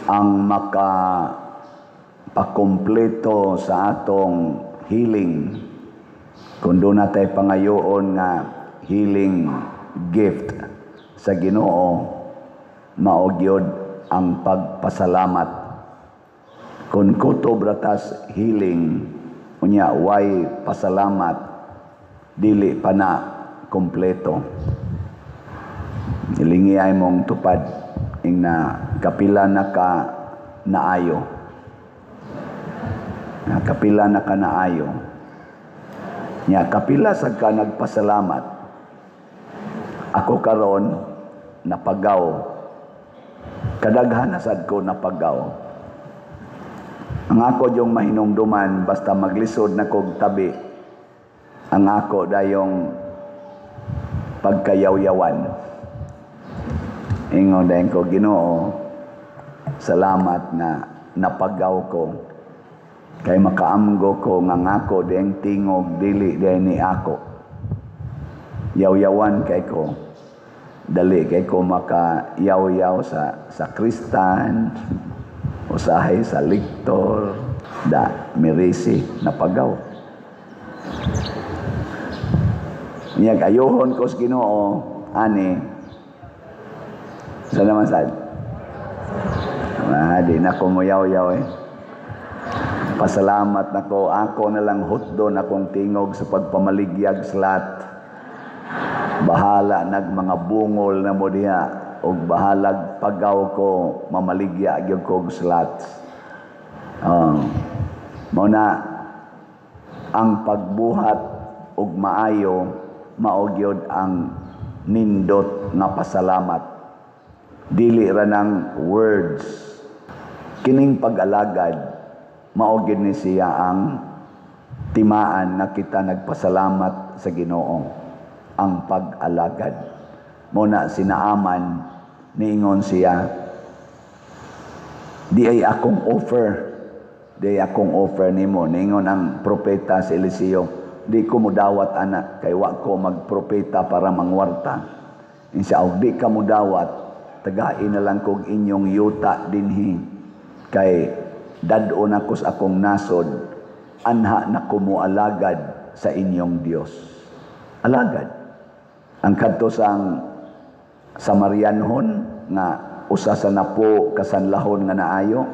Ang maka pakumpleto sa atong healing, kung duna tay pangayoon nga healing gift sa Ginoo, mao gyud ang pagpasalamat. Kung kutob ra tas healing, unya way pasalamat, dili pa na kompleto. Ilingi ay mong tupad ing na kapila na ka naayo. Na kapila na ka naayo. Nya kapila sa ka nagpasalamat. Ako karon napagaw. Kadaghan na sad ko napagaw. Ang ako yung mahinumduman, basta maglisod na kog tabi, ang ako dayong pagkayawyawan. Ingon dayon ko, "Ginoo, salamat na napagaw ko. Kay makaamgo ko nga ngako diyang tingog dili diay ni ako." Yaw-yawan kay ko. Dali kay ko maka yaw-yaw sa sakristan, usahay sa liktor, da mirisi napagaw. Niyag ayuhon ko sa Ginoo ani sa naman sad. Ah, di na ko moyaw-yaw eh. Pasalamat nako, ako na lang hutdon akong tingog sa pagpamaligyag slat. Bahala nag mga bungol na mo diha og bahalag pagaw ko, mamaligya gyud ko og slots. Oh. Mao na ang pagbuhat og maayo, mao gyud ang nindot nga pasalamat. Dili ra nang words. Kining pag-alagad, mao gyud ni siya ang timaan nga kita nagpasalamat sa Ginoo, ang pag-alagad. Mao na si Naaman, niingon siya, "Di ay akong offer, di ay akong offer nimo." Niingon ang propeta si Eliseo, "Di ko mudawat ana, kay wa ko magpropeta para mangwarta." Insa, "Og di ka mudawat, tagain na lang kog inyong yuta dinhi, kay dad-on ako sa akong nasod, anha na ko moalagad sa inyong Dios." Alagad. Ang kadto sang Samarianhon nga usa sa napo kasanlahon nga naayo,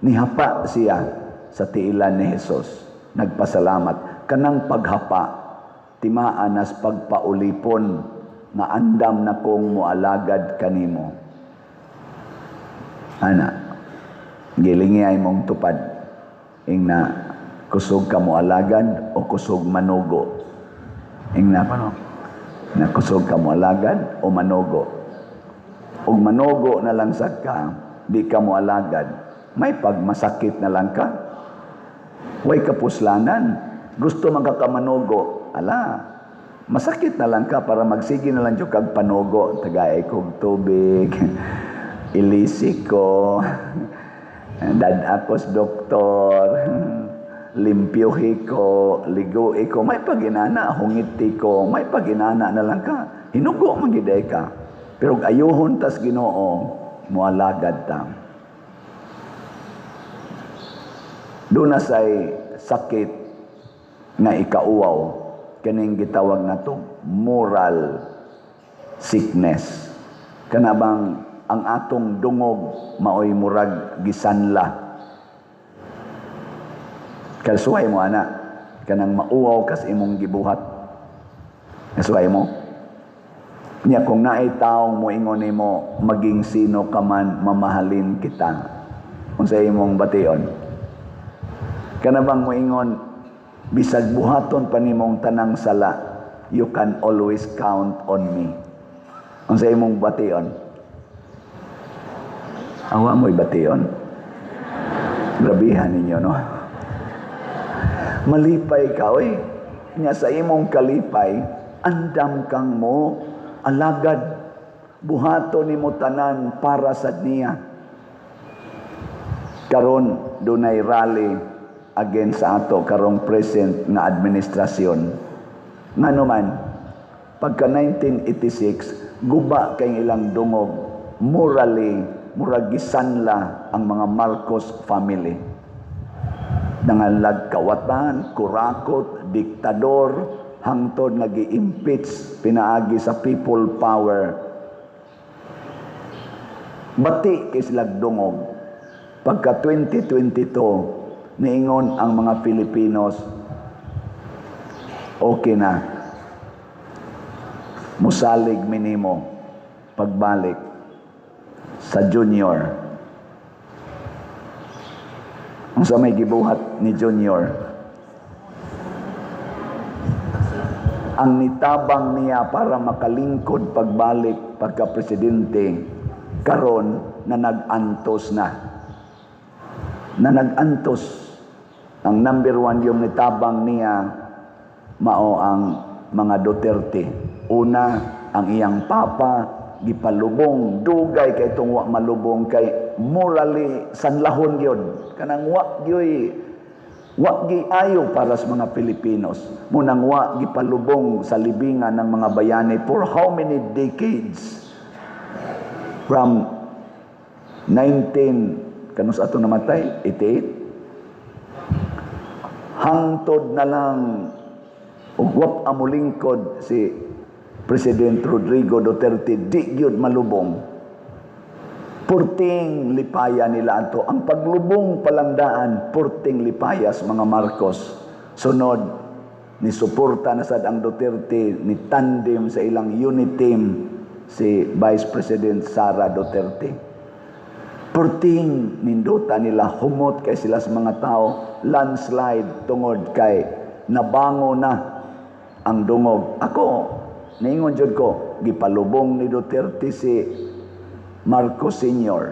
nihapa siya sa tiilan ni Jesus. Nagpasalamat. Kanang paghapa, timaan nas pagpaulipon nga andam na kong moalagad kanimo. Ana, gilingi ay mong tupad. Ing na kusog ka moalagad o kusog manugo. Ing na pa no? Na kusog ka moalagad o manugo. Og manugo na lang sad ka, di ka moalagad, may pagmasakit na lang ka. Way kapuslanan. Gusto man ka kamanugo, ala, masakit na lang ka para magsige na lang jud kag panugo. Tagay kog tubig, ilisi ko, dad akos doktor, limpyuhi ko, ligui ko, may paginana, hungiti ko, may paginana na lang ka. Hinugo man gid ka. Pero ayuhon tas Ginoo, moalagad ta. Doon na say sakit nga ikauwaw, kaning gitawag nato moral sickness. Kana bang ang atong dungog maoy murag gisanla. Kasuway mo ana, kanang mauwaw kas imong gibuhat. Kasuway mo. Nya kung naay taong moingon nimo, "Maging sino ka man, mamahalin kita." Unsa imong bation? Kana bang moingon, "Bisag buhaton pa nimong tanang sala, you can always count on me." Unsa imong bation? Awa mo'y bation. Grabihan ninyo, no? Malipay ka, oy. Nya sa imong kalipay, andam kang mo alagad. Buhato nimo tanan para sa niya. Karon dunay rally against sa ato karong present nga administrasyon. Ngano man, pagka 1986, guba kay ilang dungog, morally murag gisanla ang mga Marcos family. Nangalag kawatan, kurakot, diktador, hangtod nga gi-impeach pinaagi sa people power. Bati kay silag dungog. Pagka 2022, niingon ang mga Filipinos, okay na. Musalig minimo pagbalik sa Junior. Unsa may gibuhat ni Junior? Ang nitabang niya para makalingkod pagbalik pagka-presidente karon na nag-antos na. Na nag-antos. Ang number one yung nitabang niya mao ang mga Duterte. Una, ang iyang papa gipalubong, dugay kay itong wa malubong kay morally sanlahon gyud. Kanang wa gyoy wa giayo para sa mga Pilipinos. Munang wa gipalubong sa libingan ng mga bayani for how many decades? From 19 kanus ato namatay 88 hangtod na lang ug wa amulingkod si President Rodrigo Duterte, di gyud malubong. Purting lipaya nila ato. Ang paglubong palandaan, purting lipayas mga Marcos. Sunod, ni suporta na sad ang Duterte, ni tandem sa ilang unit team si Vice President Sara Duterte. Purting nindota nila, humot kay sila sa mga tao, landslide tungod kay nabango na ang dungog. Ako, niingon jud ko, gipalubong ni Duterte si Marcos Sr.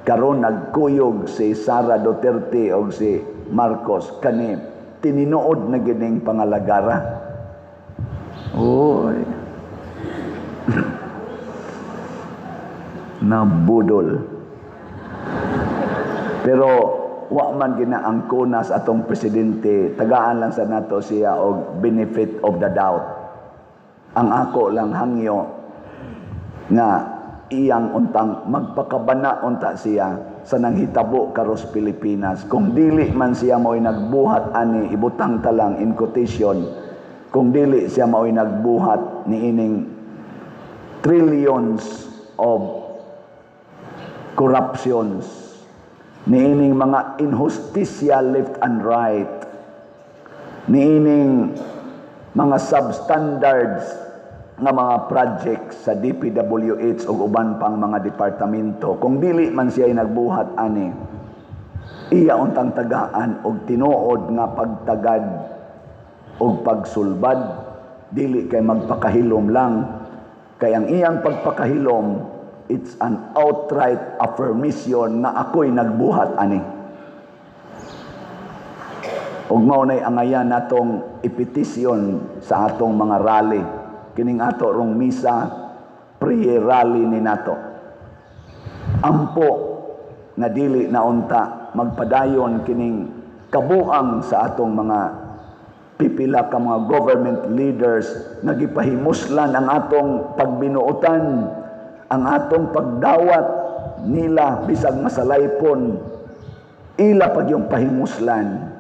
Karon nagkuyog si Sara Duterte og si Marcos kani tinuod na gining pangalagara. Oy. Nabudol. Pero wa man gina ang kunas atong presidente, tagaan lang sa nato siya og benefit of the doubt. Ang ako lang hangyo nga iyang untang magpakabana unta siya sa nanghitabo karos Pilipinas. Kung dili man siya mao'y nagbuhat ani, ibutang ta lang in quotation, kung dili siya mao'y nagbuhat niining trillions of corruptions, niining mga inhustisya left and right, niining mga substandards nga mga projects sa DPWH o uban pang mga departamento, kung dili man siya nagbuhat ani, iya untang tagaan og tinuod nga pagtagad og pagsulbad, dili kay magpakahilom lang. Kay ang iyang pagpakahilom, it's an outright affirmation na ako'y nagbuhat ani. Ug mao nay angayan natong ipetisyon sa atong mga rally. Kining ato rong misa, prayer rally ni nato. Ampo nga dili na unta magpadayon kining kabuang sa atong mga pipila ka mga government leaders nga gipahimuslan ang atong pagbinuotan, ang atong pagdawat nila bisag masalaypon, ila pag yung pahimuslan.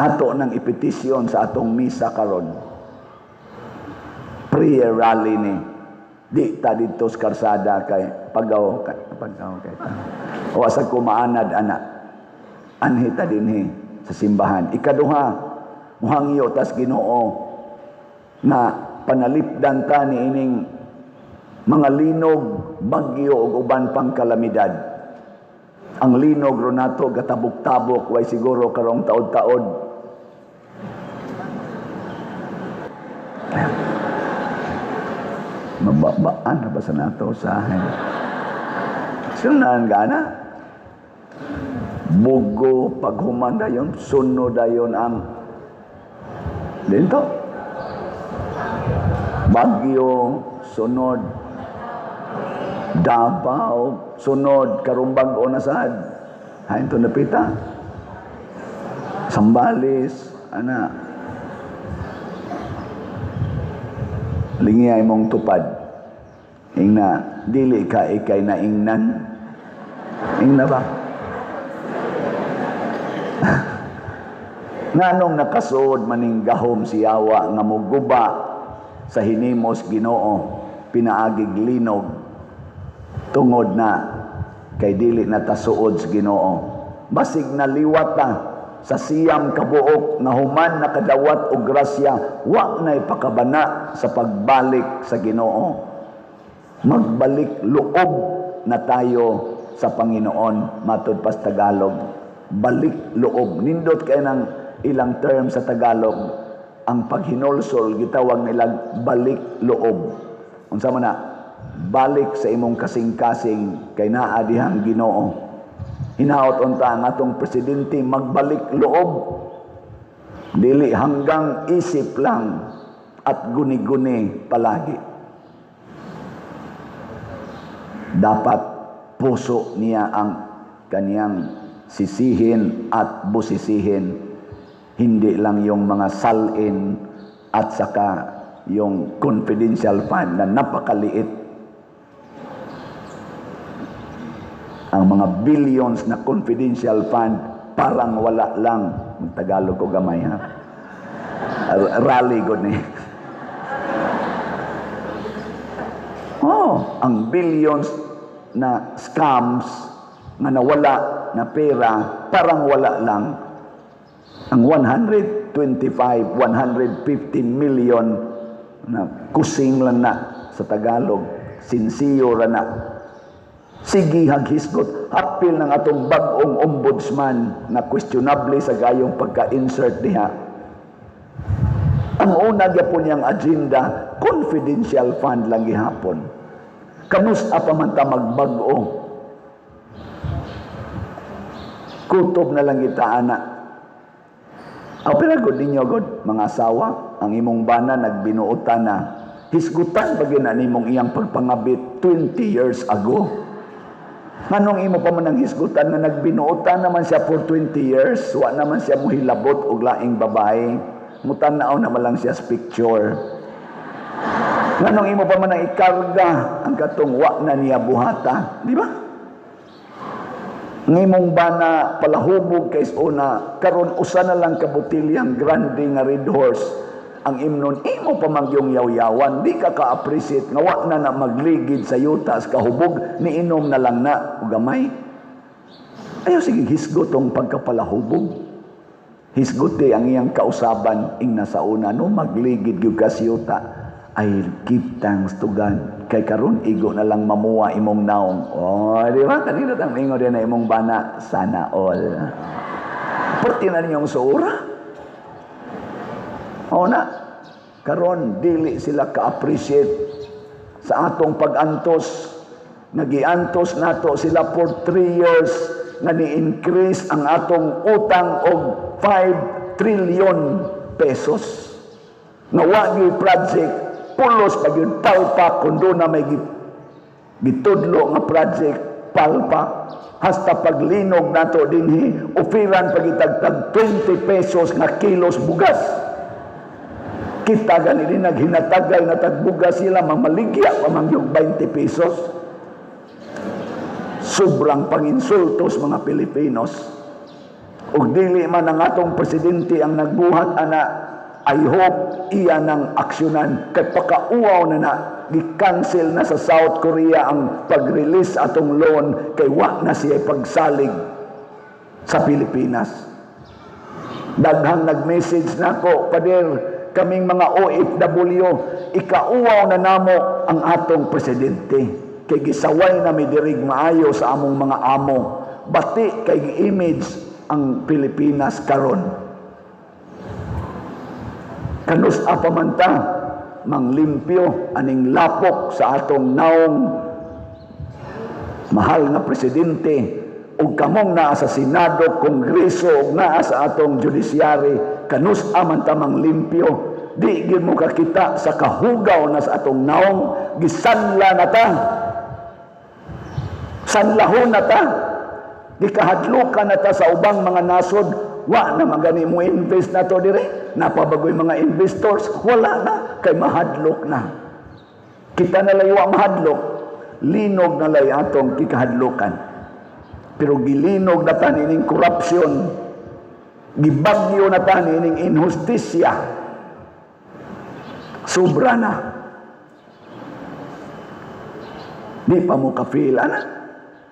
Ato nang ipetisyon sa atong misa karon. Prayer rally ni. Di ta didto sa karsada kay pagaw kay pagaw kay ta. O asa kumaanad ana. Anhi ta dinhi sa simbahan. Ikaduha, muhangyo tas Ginoo na panalipdan ta niining mga linog, bagyo ug uban pang kalamidad. Ang linog ron nato gatabok-tabok way siguro karong taod-taod. Mababaan na ba sa nato sa akin? Sunan gana. Bugo paghuman dayon, sunod dayon ang dito. Bagyo, sunod. Davao, sunod, karumbag o nasad. Hain to napita. Sambales, ana. Lingiyay mong tupad. Ingna, dili ka ikay naingnan. Ingna ba? Nganong nakasuod maning gahom si Yawa nga muguba sa hinimos Ginoo pinaagig linog, tungod na kay dili na tasuod sa Ginoo. Basig naliwat ta sa 9 ka buok nga human nakadawat og grasya, wa nay pakabana sa pagbalik sa Ginoo. Magbalik loob na tayo sa Panginoon, matud pas Tagalog. Balik loob. Nindot kay ng ilang term sa Tagalog. Ang paghinulsol gitawag nilang balik loob. Unsa man na? Balik sa imong kasing-kasing kay naa dihang Ginoo. Hinaot unta ang atong presidente magbalik loob. Dili hanggang isip lang at guni-guni palagi. Dapat puso niya ang kaniyang sisihin at busisihin, hindi lang yung mga salin at saka yung confidential fund na napakaliit. Ang mga billions na confidential fund parang wala lang. Tagalog ko gamay ha. Rally god ni. Oh, ang billions na scams na nawala na pera parang wala lang. Ang 125, 150 million na kusing lang na sa Tagalog, sinsiyo ra na. Sige haghisgot, hapil ng atong bag-ong ombudsman na questionable sa gayong pagka-insert diha. Ang una gyapon niyang agenda, confidential fund lang gihapon. Kanus-a pa man ta magbag-o? Kutob na lang kita ana. Aw pero god ninyo god, mga asawa, ang imong bana nagbinuotan na. Hisgutan pa gyud na nimong iyang pagpangabit 20 years ago. Nganong imo pa man ang hisgutan nga nagbinuotan naman siya for 20 years, wa naman siya mohilabot og laing babae. Mutan-aw naman lang siya sa picture. Nganong imo pa man ang ikarga ang katong wa na niya buhata, di ba? Ngimong bana palahubog kay una, karon usa na lang ka botilyang grande nga Red Horse ang imnon, imo pa man yung yaw-yawan, di ka ka-appreciate nga wa na na magligid sa yuta sa kahubog, niinom na lang na o gamay. Ayaw sige hisgot tong pagkapalahubog. Hisgote ang iyang kausaban ing nasa una, no magligid gyud ka sa yuta. I give thanks to God. Kay karon igo na lang mamuha imong naong. Oh, di ba? Kanina tang ingo din na imong bana, sana all. Perti na ninyong suura. O na, karon dili sila ka-appreciate sa atong pag-antos. Nagiantos nato sila for 3 years nga ni-increase ang atong utang og 5 trillion pesos. Nga wa gyud project, pulos pa gyud palpa kun doon na may gitudlo nga project palpa. Hasta paglinog nato dinhi, ofiran pagitagtag 20 pesos nga kilos bugas. Kita gani din naghinatagay na tagbugas sila, mamaligya pa man yung 20 pesos. Sobrang panginsultos mga Pilipinos. Ug dili man ang atong presidente ang nagbuhat ana, I hope iya nang aksyonan kay pakauaw na na gi-cancel na sa South Korea ang pag-release atong loan kay wa na siya pagsalig sa Pilipinas. Daghang nag-message nako, Pader, kaming mga OFW, ikauaw na namo ang atong presidente. Kay gisaway na mi dirig maayo sa among mga amo. Bati kay gi-image ang Pilipinas karon. Kanus-a pa man ta manglimpyo aning lapok sa atong naong mahal nga presidente ug kamong naa sa Senado, Kongreso ug naa sa atong judiciary, kanus-a man ta manglimpyo. Di gyud mo kakita sa kahugaw na sa atong naong, gisanla na ta. Sanlahon na ta. Gikahadlukan na ta sa ubang mga nasod. Wa na man gani mo invest na to dire. Napabagoy mga investors, wala na kay mahadlok na. Kita na lay wa mahadlok, linog na lay atong kikahadlokan. Pero gilinog na ta nining korupsyon, gibagyo na ta nining inhustisya. Sobra na. Di pa mo ka-feel, ana?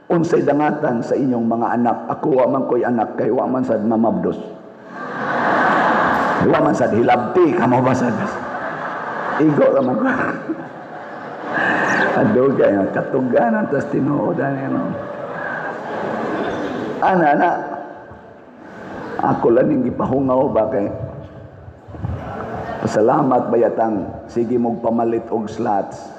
Unsay dangatan sa inyong mga anak? Ako wa man ko'y anak, kay wa man sad mamabdos. Wa man sad hilabti, kamo ba sad? Igo ra man ko. Adugay, katuganan tas tinuod ani no. Ana na ako lang ning gipahungaw ba kay pasalamat bayatang sige mog pamalit og slots.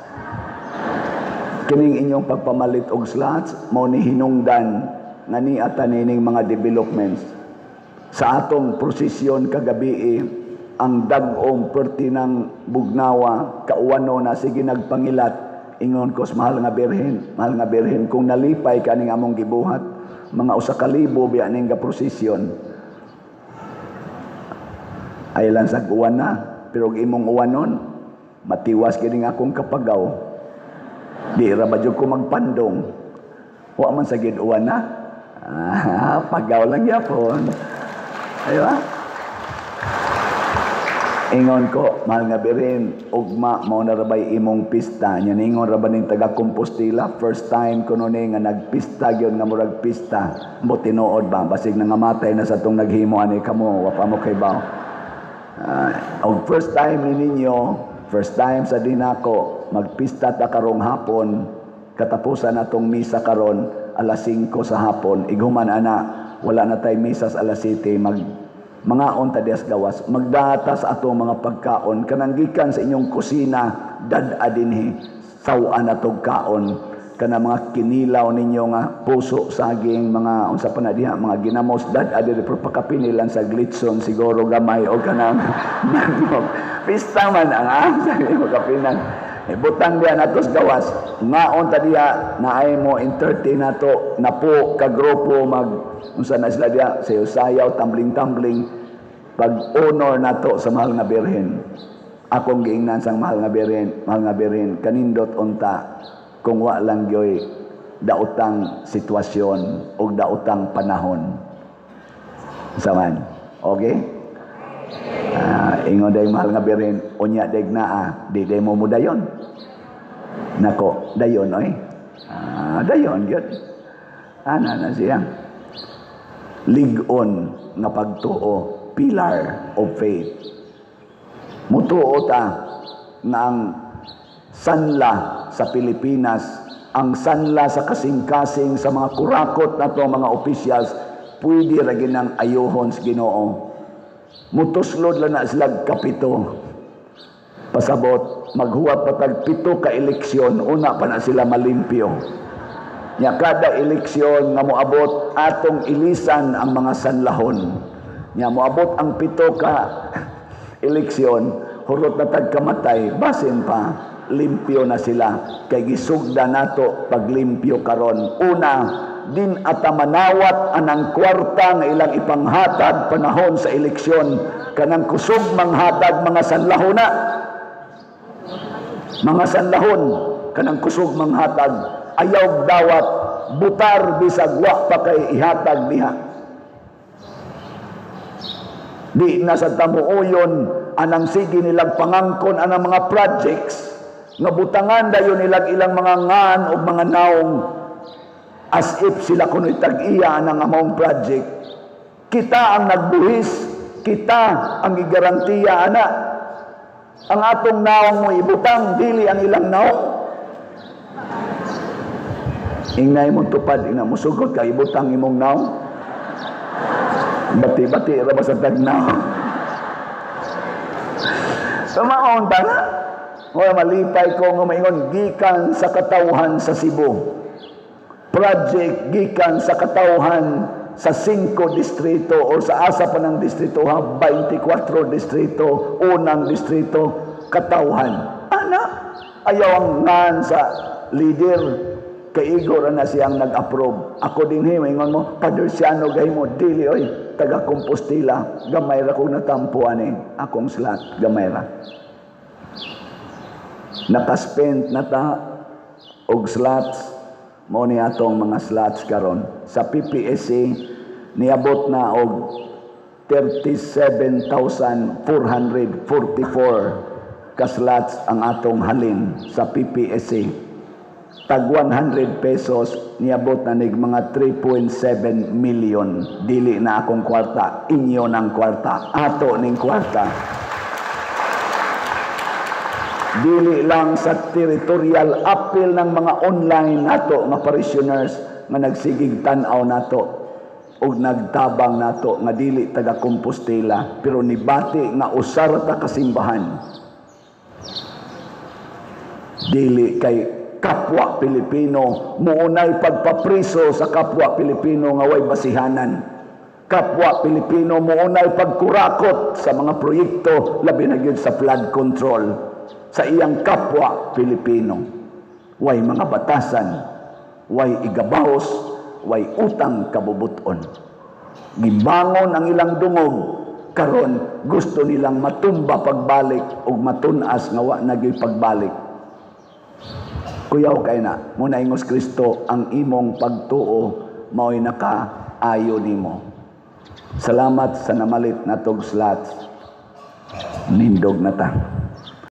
Kining inyong pagpamalit og slots mao ni hinungdan nga niata nining mga developments. Sa atong prosesyon kagabi, ang dag-om perti ng Bugnawa kauwano na sige nagpangilat. Ingon ko sa mahal nga birhen, mahal nga birhen, kung nalipay ka ning among gibuhat, mga 1,000 biya ning prosesyon. Ay lang sa uwan na, pero og imong uwanon, matiwas kining akong kapagaw. Di ra ba jud ko magpandong? Wa man sa gid uwan na. Pagaw lang gyapon. Ayo ah. Ingon ko, mahal nga birin, ugma, mao na rabay imong pista. Nya ningon ra ba ning taga Compostela, first time kuno ni nga nagpista gyud nga murag pista. Mo tinuod ba, basig nangamatay na sa tong naghimo ani kamo, wa pa mo kay baw. Og first time ni ninyo, first time sa dinako, magpista ta karong hapon, katapusan natong misa karon alas 5 sa hapon. Ighuman ana, wala na tay misa sa alas 7, mag mga onta dias gawas, magdatas atong mga pagkaon kanang gikan sa inyong kusina, dad-a dinhi, saw-an atong kaon kana mga kinilaw ninyo nga puso saging, mga unsa pa na diha, mga ginamos, dad-a diri, pero pakapinilan sa glitson siguro gamay o kanang manok. Pista man ang sabi mo kapinan. Butang diha natos gawas, ngaon ta diha naay mo entertain nato napo ka grupo mag unsa na sila diha, sayaw-sayaw, tumbling-tumbling, pag-honor nato sa mahal nga birhen. Akong giingnan sang mahal nga birhen, mahal nga birhen, kanindot unta kung wa lang gyoy daotang sitwasyon o daotang panahon. Saman, okay? Ingon day mahal nga birhen, unya day naa, di day mo mudayon. Nako, dayon oy. Dayon gyud. Ana na siya. Lig-on nga pagtuo, pillar of faith. Mutuo ta nga ang sanla sa Pilipinas, ang sanla sa kasing-kasing sa mga kurakot na to mga officials, pwede ra ginang ayuhon sa Ginoo. Mutuslod lang na sila kapito. Pasabot, maghuwat patag 7 ka eleksyon, una pa na sila malimpyo. Nya kada eleksyon nga moabot atong ilisan ang mga sanlahon. Nya moabot ang 7 ka eleksyon, hurot na tag kamatay, basin pa limpyo na sila kay gisugda nato paglimpyo karon. Una, din atamanawat anang kwarta nga ilang ipanghatag panahon sa eleksyon, kanang kusog manghatag mga sanlahon na. Mga sanlahon kanang kusog manghatag, ayaw dawat butar bisag wa pa kay ihatag diha. Di na sa tamuoyon anang sige nilang pangangkon anang mga projects nga butangan dayon nilang ilang mga ngan o mga naong as if sila kuno'y tag-iya anang among project. Kita ang nagbuhis, kita ang gigarantiya ana. Ang atong naong mo ibutang, dili ang ilang naong. Ingay mo tupad, ina musugot ka ibutang imong naong. Bati-bati ra ba sa tagnaw. Samaon ta na. Wala malipay ko nga maingon gikan sa katawhan sa Cebu. Project gikan sa katawhan sa 5 distrito o sa asa pa ng distrito ha, 24 distrito, unang distrito, katawhan. Ana, ayaw ang ngan sa leader. Kay Igor na siyang nag-approve. Ako din he, maingon mo, Padre Siano gay mo, dili oy, taga Compostela, gamay ra kong natampuan eh. Akong slot, gamay ra. Nakaspend na ta og slots. Mao ni atong mga slots karon sa PPSC, niabot na og 37,444 ka slots ang atong halin sa PPSC. Tag 100 pesos, niabot na nig mga 3.7 million. Dili na akong kwarta, inyo ng kwarta, ato ning kwarta. Dili lang sa territorial, apil ng mga online nato nga parishioners nga nagsigig tan-aw nato og nagtabang nato nga dili taga Compostela pero nibati nga usar ta kasimbahan. Dili kay kapwa Pilipino muunay pagpapriso sa kapwa Pilipino nga way basihanan. Kapwa Pilipino muunay pagkurakot sa mga proyekto, labi na gyud sa flood control sa iyang kapwa Pilipino. Way mga batasan, way igabahos, way utang kabubuton. Gibangon ang ilang dungog, karon gusto nilang matumba pagbalik ug matun-as nga wa na gyud pagbalik. Kuyaw kay na, muna ingos Kristo, ang imong pagtuo mao'y naka-ayo nimo. Salamat sa namalit natog slots. Nindog na ta.